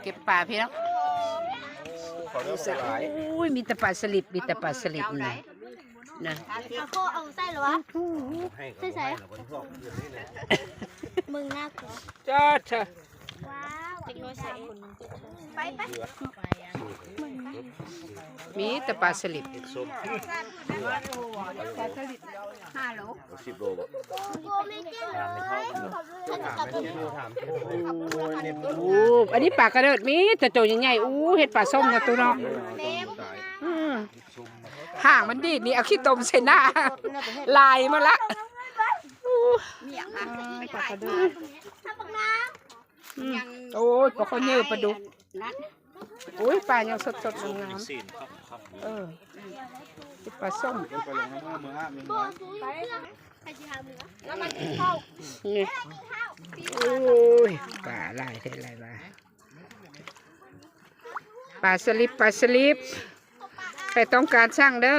ເກັບປາພີ່ນ້ອງ. ໂອ້ຍ ມີແຕ່ປາສະລິດ ມີແຕ່ປາສະລິດນີ້ນະ. ເອົາໂຄເອົາໃສ່ລະວະ ໃສ່ໃສ? ເບິ່ງໜ້າກູ ຈ້າເທີ. ໄປໄປ ມີແຕ່ປາສະລິດ. ປາສະລິດ ຫ້າໂລ ສິບໂລບໍ່? ໂອ້ ອັນນີ້ປາກະເດີດ ມີແຕ່ໂຕໃຫຍ່ໆ. ອູ້ ເຮັດປາສົ້ມນະຕູ້ເນາະ. ອືມ ຫາງມັນດີດນີ້ ເອົາຂີ້ຕົມໃສ່ໜ້າ ລາຍໝົດລະ. ອູ້ ປາກະເດີດ. ອືມ ໂອ້ຍ ປາຄໍເຍີ ປາດຸກ. ໂອ້ຍ ປາຍັງສົດໆ ງາມໆ. ເອີ ເຮັດປາສົ້ມ ນີ້. ໂອ້ຍ ປາຫຼາຍແທ້ຫຼາຍວ່າ. ປາສະລິດ ປາສະລິດ ໃຜຕ້ອງການສັ່ງເດີ.